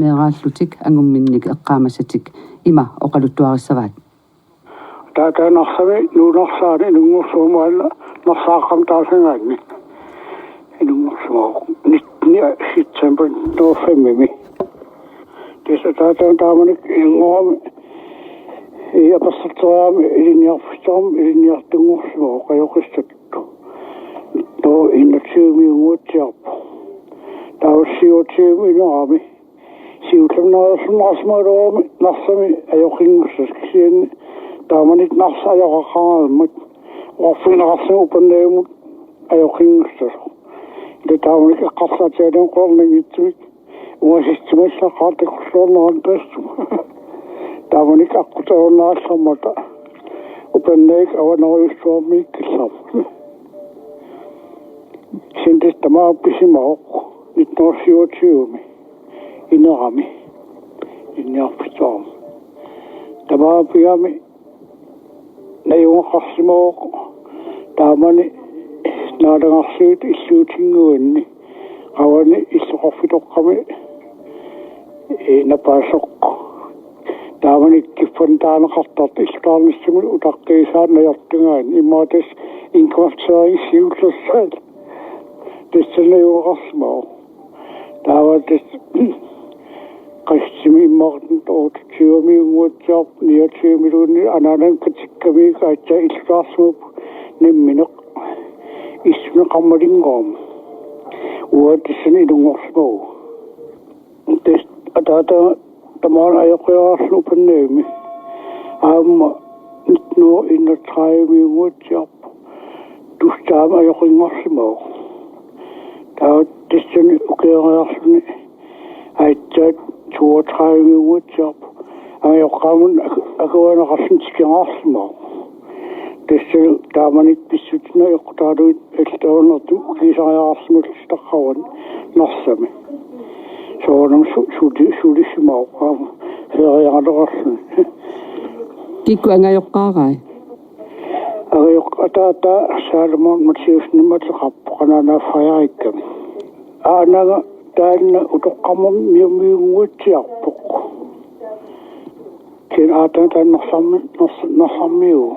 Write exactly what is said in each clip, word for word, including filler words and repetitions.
Meeraallutik angumminnik eqqaamasatik ima oqaluttuarissavaat. Taava Narsami Nuunarsaani inunngorsimavoq, aamma Narsaaqqami taasagaanni inunngorsimavoq nittende september nitten hundrede og fem-imi. Tassa taava taamani inunngorami, i apersorteriarami ilinniarfissarami ilinniartunngorsimavoq ajoqissatut. Nitten hundrede og enogtyve-mi unnguatsiarpoq. Taava syvogtyve-mi inerami. Siullermik neriorsuarsimagaluarami Narsami ajoqinngussasoq, kisianni taamani Narsaq ajoqaqareermat oqarfigineqarsimavoq Upernavimut ajoqinngussasoq. Ila taamani eqqarsaatigalugu qularnanngitsumik ungasissutissaqqaartakulluarnerani taassuma. Taamani aqqutigiinnarallarmata Upernavik avanerujussuarmiikkillarmat. Kisianni tassa tamaat pisimavoq nitten hundrede syvogtyve-mi inerami ilinniarfissarami. Tamaat pigami najugaqarsimavoq taamani Naalagarsuit illuutinnguanni, qavani illoqarfitoqqami, ee, napaasoq. Taamani kiffanik taaneqartartoq illuarnissaminik utaqqiisaat najortugaanni, immaqa tassa indkvartering siullersaat. Tassa najugaqarsimavoq. Taava tassa qassimmi immaqa otteogtyve-mi unnguatsiarpoq, niogtyve-miluunniit anaanama katikkamiuk aatsaat illuarsimavoq nammineq issunik qarmalinngormat. Uanga tassani inunngorsimavoq. Tassa ataataga tamaana ajoqiararluni Upernavimmi. Aamma nitten hundrede enogtredive-mi unnguatsiarpoq. Tusaama ajoqinngorsimavoq. Taava tassani ukioqariarluni aatsaat toogtredive-mi unnguatsiarpoq. Angajoqqaamut ak-, akuerineqarluni tikeraarsimavoq. Tassa taamani pissutsit eqqutaalugit altaunartum kiisariaqarsimallutaqqavan Narsami. Soorunami su-, suli-, sulisimavoq aamma feriaqalerarluni. Kikkut angajoqqaarai? Angajoq-, ataata Salomon Matthæussenimik ateqarpoq, anaana Frederikkami. Anaanaga taanna Utoqqarmiut unnguatsiarpoq. Kisianni aataga taanna Narsarmi-, Nars-, Narsarmiuvoq.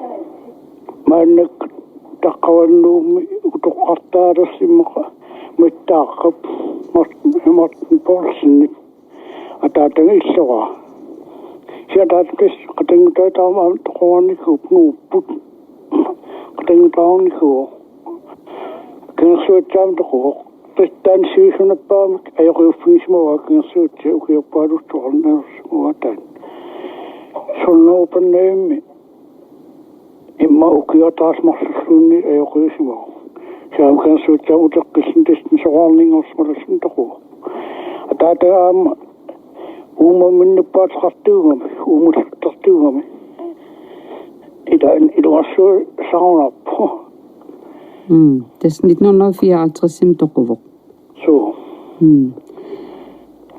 Maannakkut Taqqavani Nuummi utoqqartalersi immaqa Mattaaqqap Mart-, Martin Poulsenip ataataga illoraa. Kisianni ataatap qatanngutaata aamma toqornikuupput, Nuupput. Qatanngutaarnikuuvoq. Kangersuatsiaamik toquvoq. Tassa taanna sivisunerpaamik ajoqiuffigisimavaa Kangersuatsiaat ukiorpaalussuarnarsimavaa taanna. Soorunami Upernavimmi immaqa ukioq ataaseq marlulluunniit ajoqiusimavoq. Kisianni Kangersuatsiaamik uteqqilluni tassa soraarninngorsimalluunniit toquvoq. Ataataga aamma Uummaminneq paateqartuugami, uummalluttartuugami. Ila iluarsuaq saunarpoq. Mm, tassa nitten hundrede fireoghalvtreds-imi toquvoq. Suu. Mm.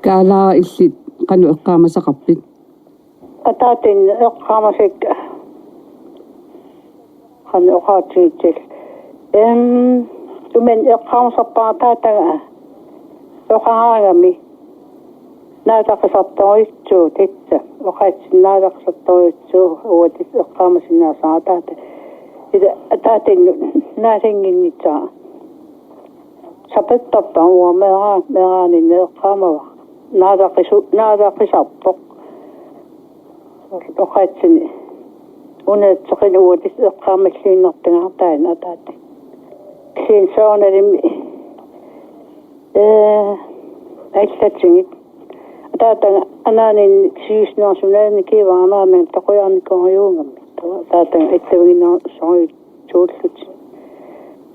Kaalaara, illit qanoq eqqaamasaqarpit? Ataatap eqqaamasakka qanoq oqaatigissallugu. Em, uman eqqaamasarpara ataataga oqaraangami: Naalaqisartorujussuuvoq, tassa oqaatsit naalaqisartorujussuuvoq, uagut eqqaamasinnaasara ataata. Ila ataatannut naalannginnissara. Sapattarpara, uanga meera-, meeraaninni eqqaamavara. Naalaqisu-, naalaqisarpoq. Oqaatsini unaatseqinni uagut eqqaamalluinnartagara taanna ataata. Kisianni soorunalimi, ee, allatigit. Ataataga anaaninni kisiisinersunaani kiivaanaanani toqujaarnikuugaluarami. Ataataga attaviginersuarujussuullutik.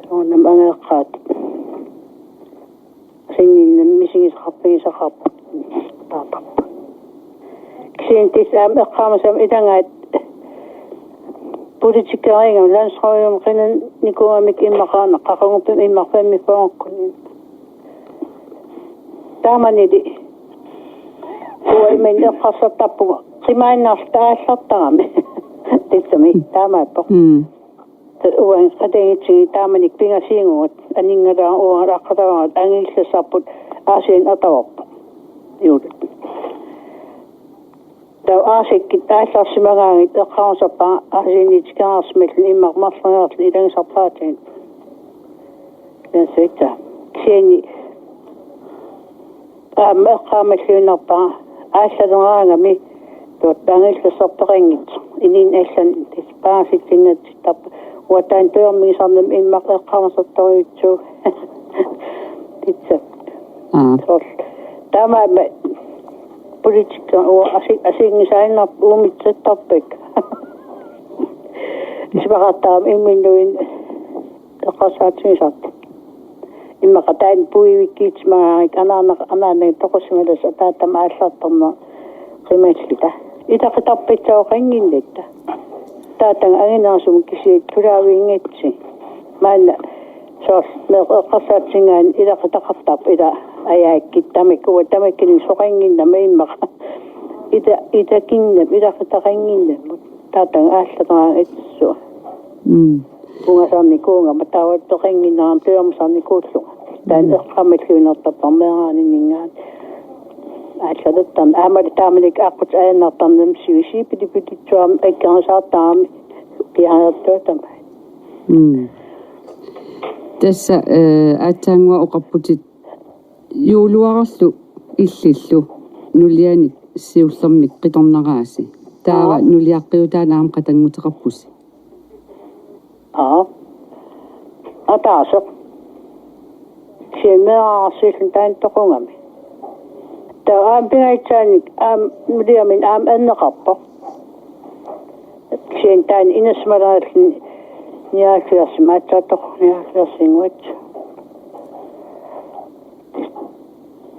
Soorunami angajoqqaat. Sinninnami misigisaqarfigisaqarput. Taartarput. Kisianni tassa aamma eqqaamasama ilagaat politikeriugami, landsrådimi qinersinnikuugamik immaqa qaquguppimi immaqa femogfyrrekkunni. Taamanili uanga imannak eqqarsartarpunga qimaannarluta aallartarami. Tassami taamaappoq. Mm. Uanga qatagitsigit taamanikkut pingasuugut, aninngalaarut uanga aqqataarut angillassarput Aasianni atavarput. Juulut. Aasikkut aallarsimagaangat eqqaamasarpara aasiinniitikeraarsimalluni immaqa marloriarluni ilagisarpaatigut. Tassaassat. Kisianni aamma eqqaamalluinnarpara aallaleraangami tuattaanngilluinnartoqanngitsoq. Inunnut allanut tassa paasitsingatsittarpoq. Uanga taanna tujormigisarnimmi immaqa eqqaamasartorujussuuvoq. Tassa. Aa. Soorlu. Taamaammat politikki uanga asi-, assigiinngisaaginnarpoq uumitsertarpakka. Isumaqartarami imminnuin eqqarsaatigisarput. Immaqa taanna puivikkiitsimagaangat anaana-, anaanagit toqusimalassapput ataatama aallartarneq qimalluta. Ilaquttarpassuaqannginnatta. Ataataga anginerusumik kisiat tulaavigigatsigit. Maanna soorlu meeqqat eqqarsaatigigaanni ilaqutaqartarput ila ajaakkit tamakku uanga tamakkuninnga soqannginnama immaqa. Ita-, itakinnama ilaqutaqannginnama. Ataataga aallareraangat assut. Mm. Ungasarnikuugama taava toqannginnerama tujormisarnikuullunga. Taanna eqqaamalluinnartarpara meeraaninninngaanniit. Aallartarneq. Aammalu taamanikkut aqqutit ajornartarnermi sivisuumik pili-, pilittuarami aggerusaartarami piareertuutama. Mm. Tassa, eh, aatsaannguaq oqarputit juuluararlu illillu nulianik siullermik qitornaraasi. Taava Aa. Nuliaqqiutaanut aamma qatannguteqarpusi. Aa. Ataaseq. Kisianni meeraaqqissuulluni taanna toqungami. Taava aamma pingajuaannik aamma nuliaminnut aamma anneqarpoq. Kisianni taanna inersimaleralluni nioghalvfjerdsimi aatsaat toqu nioghalvfjerdsinnguit.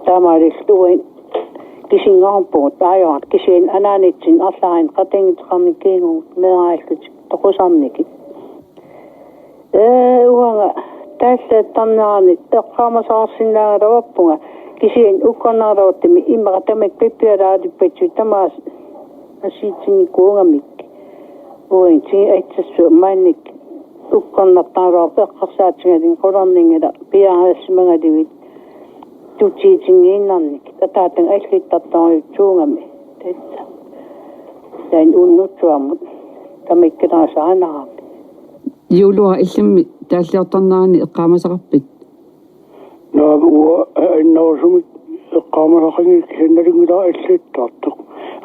Taamaalilluta uagut kisinngorpugut aajuaraq kisianni anaanatsinni arlaanni qatannguteqarnikuuvugut meeraallutik toqusarnikut. Ee, uanga taallattarnerani eqqaamasaqarsinnaagaluarpunga kisianni ukkornaraluartumik immaqa tamakku pippialaarlippatsut tamaasa assigiinnikuugamikkit. Uagut tigi aitsassu maannakkut ukkornartaraluarpoq eqqarsaatigalugu qularnanngilaq piareersimagalugit tutiutinngiinnarnikkut ataataga allittartorujussuugami. Tassa. Taanna unnuttuarmut tamakkilaarsaanarami. Juuluaraq illimmi taalliortarnerani eqqaamasaqarpit? Naamik uanga, eh, annerusumik eqqaamasaqanngilaq kisianni nalunngilara allittartoq.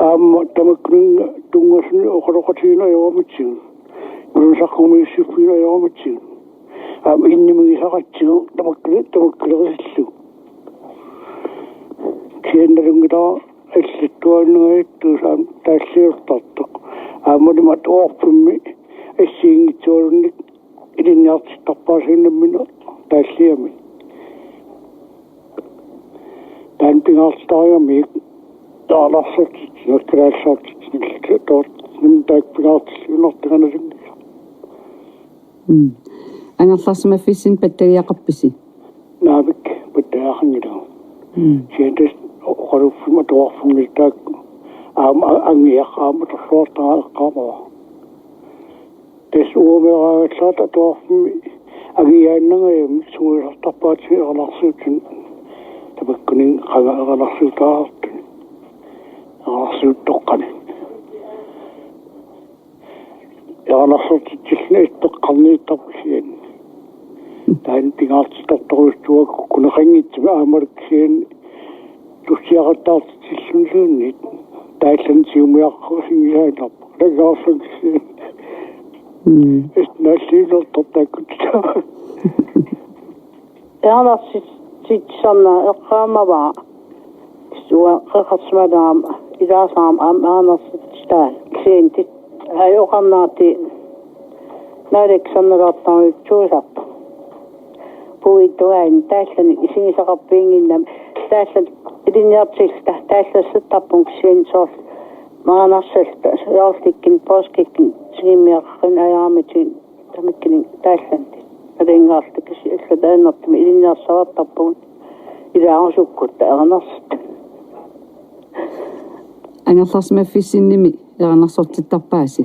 Aamma tamakkuninnga tunngasuni oqaloqatigiinneq ajoramitsigut. Nunarsaq kommunistippiineq ajoramitsigut. Aamma innimigisaqatsigu tamakkule-, tamakkuluutillugu. Kisianni nalunngilara allittuaannangajattuusut aamma taalliortartoq. Aammalu atuarfimmi assigiinngitsualunnik ilinniartittarpaasiinnarmik taalliamik. Taanna pingaartitarigamigit taarlaarsortit, nakkalaarsortit, nillitortit, nim taakku pingaartilluinnartut nalunngilara. Mm. Angerlarsimaffissinni pattagiaqarpisi? Naamik, pattagiaqanngilagut. Mm. Kisianni tassa oqaluffimmi atuarfimmi taakku aamma a-, angiaq aamma torluartara eqqaamavara. Tassa uanga meeraagallaartoq atuarfimmi angiaannangajammi sungiusartarpaatigut eqalarsuutini. Tamakkuninnga qanga eqalarsuutaartuni. Eqalarsuuttoqqami. Eqalarsortitsilluni attoqqarniittarpoq kisianni. Taanna pingaartittartorujussuuakku kuneqanngitsumik aammalu kisianni tussiaqattaartitsilluniluunniit. Taallanut siumiaqqarusunngisaannarpoq. Langaarlunga kisianni. Mm. Isnaalliinertortaakkuttaaq. Eqalartitsisarnera eqqaamavara. Isua qeqarsimalerama ilaasarama aamma eqalartitsitaa. Kisianni tit-, ai oqarnera tit-, naalakkersuisoqartarujussuusarpoq. Puiittugaanni taallanik isigisaqarpiannginnami. Taallat ilinniartilluta taallassattarpunga kisianni soorlu maanarsalluta soorlu tikkin poskikkin tigummiaqqakkit ajoramitigit. Tamakkuninnga taallanit. Alingaarluta kisiat allat ajornartumik ilinniarsaartarpugut. Ilaarusukkutta eqalarsimaffissat. Angerlarsimaffissinnimi eqalarsortittarpaasi?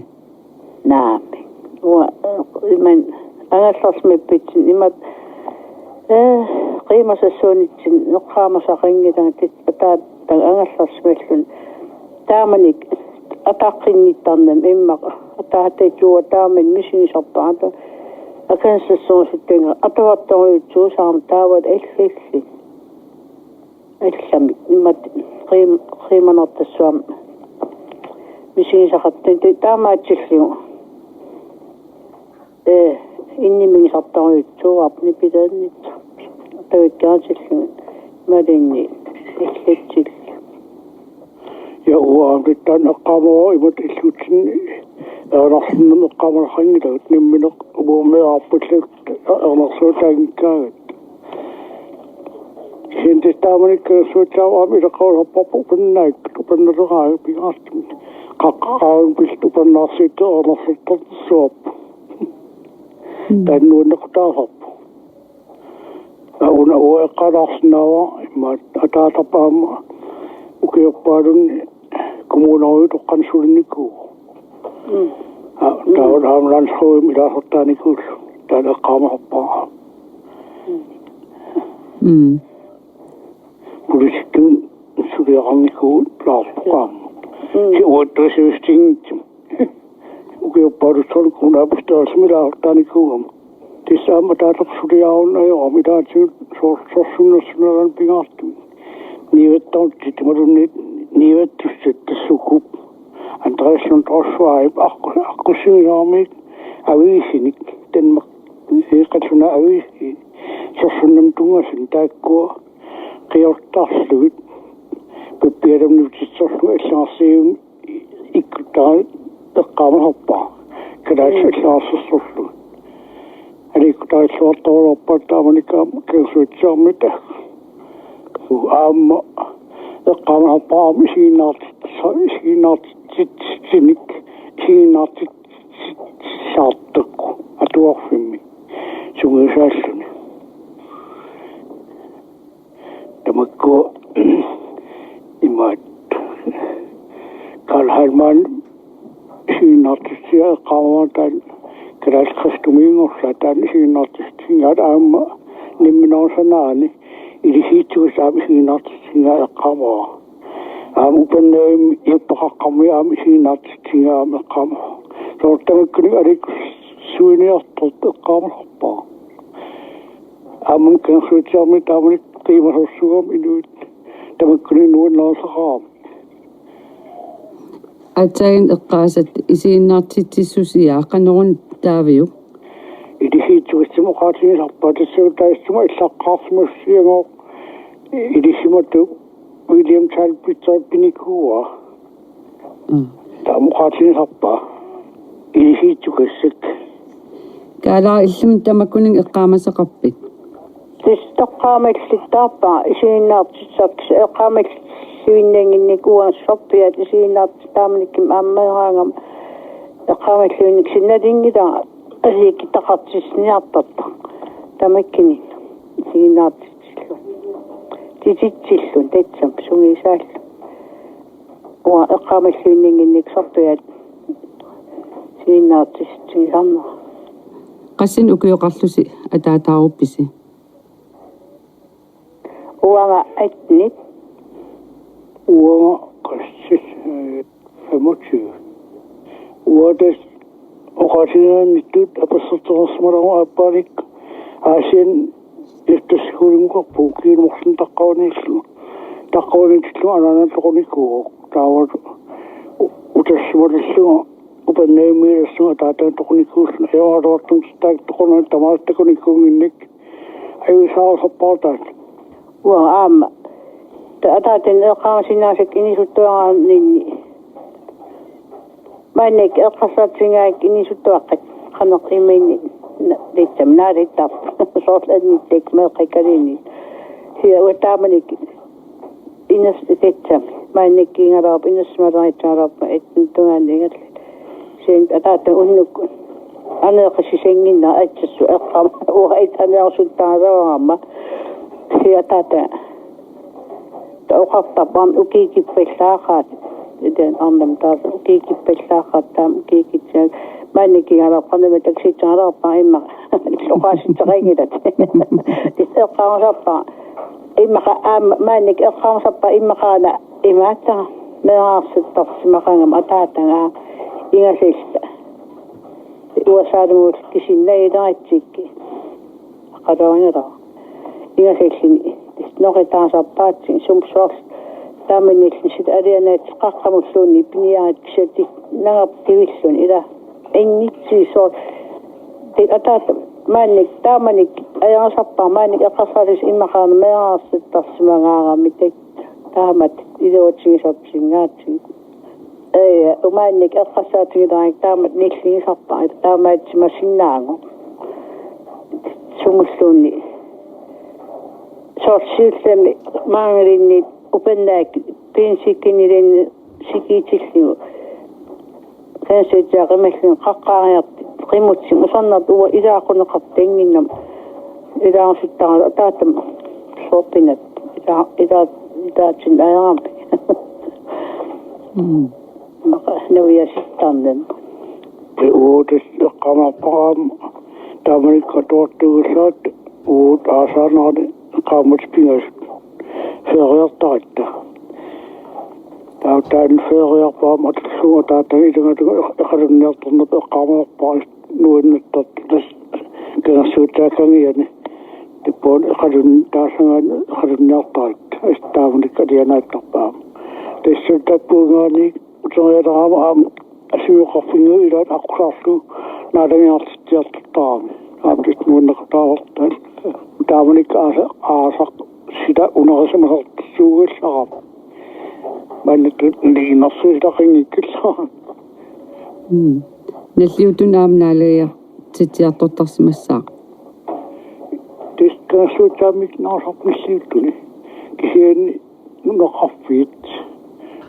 Naamik. Uanga, eh, imannak angerlarsimaffissinni imatut, eh, qiimasassuunitsinni eqqaamasaqanngilanga tit-, ataataga angerlarsimalluni. Taamanikkut ataqqinnittarnami immaqa. Ataatatuua taamani misigisarpara. Akansassoorusuttanga atuartorujussuusarami taava allallu. Allamik imatut qiim-, qiimanertassuarmik misigisaqartut taamaatsillugu. Ee, innimigisartorujussuuarput nipilernissamik. Tavikkiartillugit malinni illatsillu. Ja uanga taanna eqqaamavara imatut illutsinni erinarsuunermik eqqaamasaqanngilaq, nammineq uummeerarpallu erinarsuutaanngikkaangat. Kisianni taamani kangerluatsiaraa aamma ileqqorisarparput upannaak, upannaleraangat pingaartumik. Qaqqaqaavimmi pillugu upannaarsiutit erinarsortartussuarput. Mm. Taanna nuannequtaasarpoq. Aa, una uanga eqqaalaarsinnaavara imaattoq, ataatarput aamma ukiorpaalunni kommunerådip toqqaannaq sulinikuuvoq. Mm. Aa, taava aamma landsrådimi ilaasortaanikuullugu. Taanna eqqaamasarpara. Mm. Politikkikkut suliaqarnikuuvoq taarpoq aamma. Mm. Kisianni uattut sivisutiginngitsut. Ukiorpaalussuarni kommunalbestyrelsimi ilaasortaanikuugama. Tassa aamma ataaseq suliarunnaarami ilaatigut sor-, sorsunnersuneranik pingaartumik. Niuertartut imaluunniit niuertussat tassa uku Andreas Lund Rosvejip aqqu-, aqqusinermik aviisinik, Danmark, ee, qallunaat aviisi, sorsunnermik tunngasunik, taakkua qiortarlugit, pappialamnik utissorlugit allagarsiummik ikkuttaarlugit eqqaamasarpara. Kalaallisut allagarsersorlugit. Aliikkutarilluartorulerpara taamanikkut aamma kangerluatsiarmita. Aamma eqqaamasarpara aamma isiginnaartitsa-, isiginnaartitsitsinik, isiginnaartitsissaartoq atuarfimmi sungiusaalluni. Tamakku imaattoq. Karl Heilmann isiginnaartitsisoq eqqaamavara taanna Kalaallit Kristumiunngorlaat taanna isiginnaartitsisingaat aamma nammineersunik ilisiitsukussaq aamma isiginnaartitsisingaat eqqaamavara. Aamma upannaavimmi Jeppe Qaqqarmiut aamma isiginnaartitsisingaat aamma eqqaamavara. Soorlu tamakkununnga aliikkusuiniartut eqqaamasarpara. Aamma kangerluatsiarmita taamani qiimasorsuugami inuit tamakkununnga nuannarisaqaramik. Aatsaat eqqaasat isiginnaartitsissusia qanoruna taaviuk? Ilisiitsukussaq oqaatigisarpara, tassa taassuma allaqqaarsimassagooq ilisimatut William Tall Blitzer pinikuuara. Mm. Taama oqaatigisarpara. Ilisiitsukussaq. Kaalaaq, illimmi tamakkununnga eqqaamasaqarpit? Tassa eqqaamalluttaarpara isiginnaartitsisartut, eqqaamalluinnannginnikkut uanga sorpiaat isiginnaartitsisut taamanikkut aamma meeraagama eqqaamalluinnik sinnalinngilaa aliikkutaqartitsiniartartoq. Tamakkinik isiginnaartitsilluni. Titsitsilluni tassami sungiusaalluni. Uanga eqqaamalluinnannginnikkut sorpiaat isiginnaartitsigisarnera. Qassinik ukioqarlusi ataataaruppisi? Uanga attenit. Uanga qassit, øh, femogtyve. Uanga tassa oqaatiginngittut apersortereersimalerama aappaanik Aasianni efterskolemut ukiumut taqqavaniillugu. Taqqavaniitillunga anaananut toqunikuuvoq. Taava u-, utassimalillunga upannaavimmiilersunga ataataga toqunikuullunga. Ajoraluartumik taakku toqunani tamaasa takunikuunnginnakkit. Ajuusaarusarpara taanna. Uanga aamma. Ta-, ataatani eqqaamasinnaasakka inisuttuaraanninni. Maannakkut eqqarsaatigigakku inisuttuaqqat. Qanoq imaanni na-, tassami naalittarput. Soorlu annittakkut meeqqat Kalinit. Kisianni uanga taamanikkut inas-, tassami. Maannakkut kiingalarput, inersimaleriissagaluarpunga attenit tungaanut ingerlavoq. Kisianni ataata unnukkut aneeqassannginnera aatsaat eqqaamavara, uanga aneerusuttaraluarama. Kisianni ataata taava oqartarpara aamma ukiukippallaaqaat. Iten arnam taava ukiukippallaaqaat, taama ukiukitsia. Maannakkut kiingalarput qanimut takusitsigaluarpara immaqa. Oqaasitseqanngilat. Tassa eqqaamasarpara. Immaqa aamma maannakkut eqqaamasarpara immaqaana imaattoq. Meeraarsittarsimaqaangama ataataga ingasilluta. Uasaalugu kisianni najuleratsikkit. Aqaluarigaluaq. Ingasilluni. Noqitaasarpaatsit sumsuarsi. Taamaniilluni sit alianaatsit qaqqamulluunniit piniarit kisianni nangap tivilluni ila. Inngitsi soorlu. Te ataata maannik taamanikkut ajorisarpara maannik eqqarsaatigisi immaqaana meeraarsittarsimagaarami tit taamatut iluatigisarput singaatsigit. Ee, maannik eqqarsaatigilaarikka taamatut nilligisarpara taamaatsimasinnaagu. Sumulluunniit. Soorlu siullermik maanngaanniit upannaat pinsikkinilinni sikitillugu. Kansiutiaqimallin qaqqaariarti qimutsi usarnartu uanga ilaaquneqartannginnama ilaarusuttara ataatama soorpinat ila ila ilaatin ajarampi. Mm. Maqa naviasittarnam. Pe uutis eqqaamaarpara aamma taamanikkut atuartuugallaat uut aasaanarani qaammatit pingasut. Feriartaratta. Taava taanna feriarpara aamma atorlugu ataataga ilagalugu eqalunniartornerput eqqaamaarpara nuannertartoq tassa kangersuutaakkangiani. Tippuun eqalun taasagaani eqalunniartaratta. Assa taamanikkut alianaattarpaa. Tassa tappuugaani uterialaarama aamma asimoqarfinngu ilaat aqqusaarlugu naalagiartitsiartortarami. Aamma tassa nuanneqataavartaa. Taamanikkut aasa aasaq sila unerisimasartussuugallarama. Maannakkut niinersuutaqinngikkallarama. Mm. Nalliuttunut aamma naalagiartitsiartortarsimassaaq. Tassa kangersuutaamik naasarput nalliuttuni. Kisianni nunaqarfiit.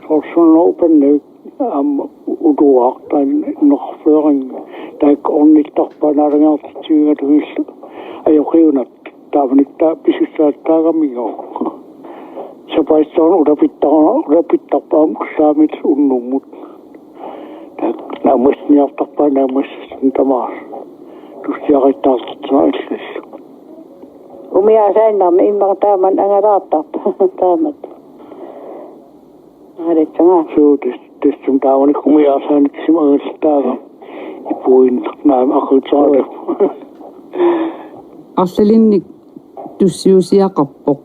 Soorlu upannaat aamma uluaqqat nunaqarfiuringa taakku ornittarpaat naalagiartitsivigalugillu ajoqiunartut. Taamanikkut taava pisussaattaagamiuk. Sapaatip-akunneri ulapittaruna ulapittarpaat aamma ullaamillu unnummut. Taakku naammassiniartarpaat naammassisut tamaasa. Tussiaqattaartartut allallu. Umiaasaannarmi immaqa taamannak angalaartarpoq taamatut. Angalaartarpoq. Suu tassa tassami taamanikkut umiaasaanik kisima angalaartarpoq. Ipuinnaq naamik aqiutsaarpoq. Arlalinnik tussiusiaqarpoq.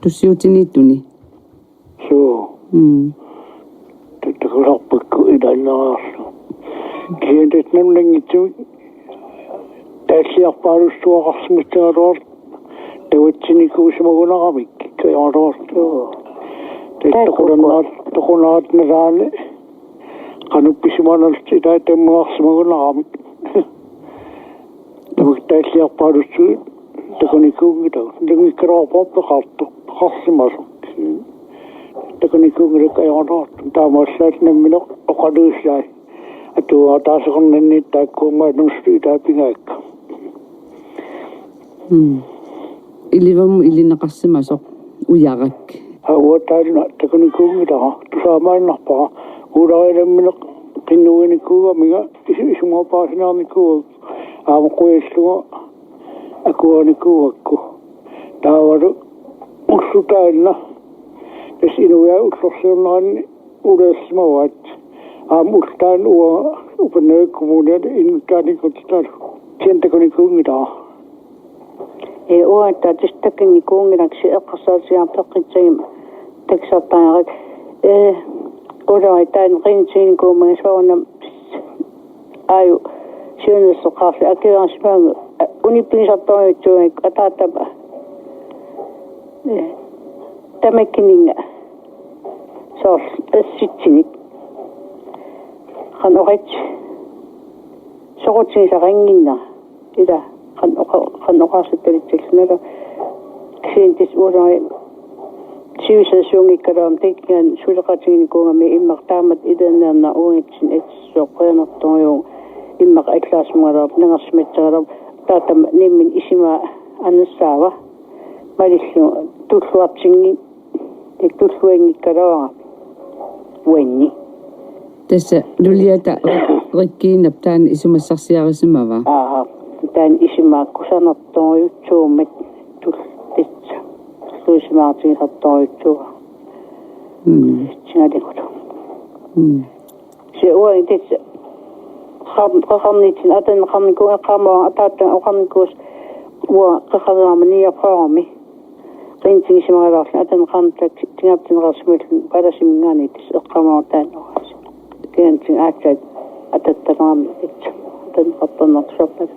Tussiutini tuni. Suu. Mm. Tattakusarpakku ilaannaarlu. Kisianni tassa nalunanngitsumik taalliarpaalussuaqarsimassagaluartoq tavatsinikuusimagunaramik kikkajoraluartoq. Tassa toqunannaat toqunaat nalaani qanoq pisimanarlutik ilaat tammaarsimagunaramik. Tamakku taalliarpaalussuit takunikuunngilaq. Nalunngikkaluarpoq peqartoq, peqarsimasoq. Takunikuunngilakka ajoraluartoq. Taamaallaat nammineq oqaluussai. Atuaataaseqarninni taakkuummat nunsuit ilaapigaakka. Mm. Ilivammut ilineqarsimasoq ujarak. Aa, uanga taanna takunikuunngilara, tusaamaannarpara. Uulariinnaminneq qinnuinikuugaminga isu-, isumaqarpaasiniarnikuuakku. Aamma qujallunga akuanikuuakku. Taavalu ulloq taanna. Tassa inuiaat ullorsiorneranni uleersimavaat. Aamma ulloq taanna uanga Upernavik Kommuniani inuttaanikutitalu. Kisianni takunikuunngilara. Ee, uanga tassa takunikuunngilaq kisianni eqqarsaatigaara peqqissaguma takusartariaqarpara. Ee, uulari taanna qinnutiginikuummat soorunami aaju siunnersoqarli akiuarsimaagu, a, unippigisartorujussuugakku ataatama. Ee, tamakkuninnga. Soorlu assitsinik. Qanoq oqaat-, soqutigisaqannginnera. Ila, qanoq oqa-, qanoq oqarsitalitsillunga. Kisianni tassa uulari sivisasuunngikkaluarama taakkiingaanniit suleqatiginikuugami immaqa taamatut ilinniarnera uagutsinnut atissuaq qujanartorujuuvoq. Immaqa allaassimagaluarpoq, nangersimassagaluarpoq. Taava tamaat nammineq isumaa anassaava. Malillunga tulluartinngi-, tulluanngikkaluarami. Uanni. Tassa nuliata Rikkiinap taanna isumassarsiarisimavaa. Aa, taanna isumaa kusanartorujussuummat tul-, tassa. Tulluusimaartigisartorujussuuara. Mm. Tingaligulu. Mm. Siua itit qam qaqarnitsin atanneqarnikuuvoq eqqaamavara ataatama oqarnikuusoq uanga qeqalerama niogfyrremi. Qintingisimagalaarluni atanneqarnitsinni tigaptinneqarsimalluni palasiminngaanniit eqqaamavara taanna oqaas. Kiantin aatsaat atattalerami itsa atanneqartarnertusorpat.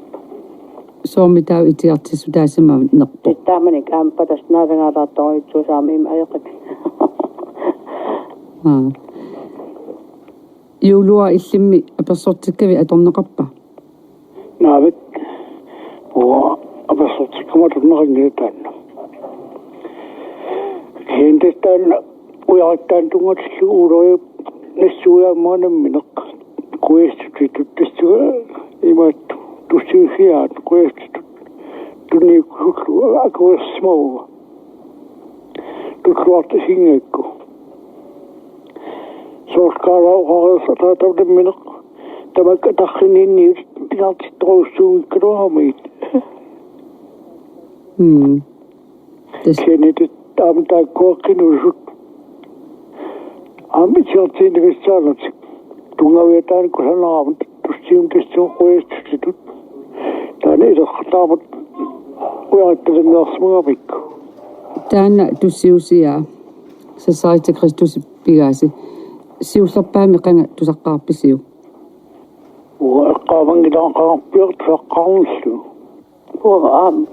Soormi taava itigartissutaasimanerpoq? Taamanik aamma palasip naalagaalaartorujussuusaami ima ajoqit. Aa. Juuluaq illimmi apersortikkavit atorneqarpa? Naamik. Uanga apersortikkama atorneqanngilaq taanna. Kisianni tassa taanna ujarititaanut tunngatillugu Uloriup nassuiaammaga nammineq. Kuiassutitut tassunga imaattoq tussiusiaat kuiassutitut tunniukkusullugu akuersimavunga. Tulluartusinngikku. Soorlu Kaarla oqareersoq ataatama nammineq tamakku atarfimminniit pingaartittorujussuunngikkaluaramigit. Mm. Tassa. Kisianni tassa aamma taakkua qinuusut aamma itigartiinnavissaarlutik. Tunngaviataanut kusanarami tussiummik tassunga kuiassutitut. Taanna ileqqaarmat ujarititalerneqarsimagamikku. Taanna tussiusiaa, Sassariti Kristusip pigaasi, siullerpaamik qanga tusaqqaarpisiuk? Uanga eqqaamanngilara qangarpiaq tusaqqaarnillugu. Uanga aamma.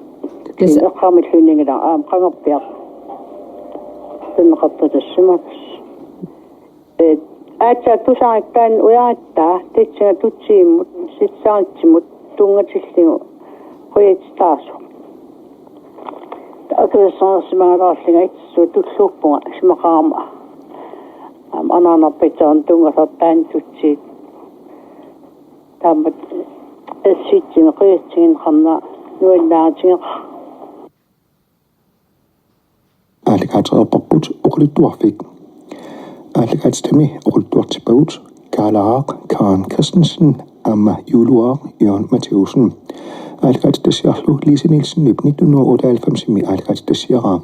Tassa. Eqqaamilluunniit aamma qangarpiaq. Tunneqartut tassuma. Ee, aatsaat tusarikkaanni ujarittaa, tassa tutsiimmut, sissaritsimut, tunngatillugu, qujassutitaasoq. Akuersaarsimagalaarlunga itsissuaq tulluuppunga, isumaqarama. Aamma anaanarpassuarnik tunngasartaannik tutsiit. Taamatut assitsinni qujassutigineqarnera nuannaarutigeqaara. Aallakaatereerparput oqaluttuarfik. Aallakaatitami oqaluttuartippagut Kaalaaq Karen Christensen aamma Juuluaaq Jørgen Mathæussen. Aallakaatitassiarlu Lise Nielsenip nitten hundrede og otteoghalvfemsimi aallakaatitassiaraa.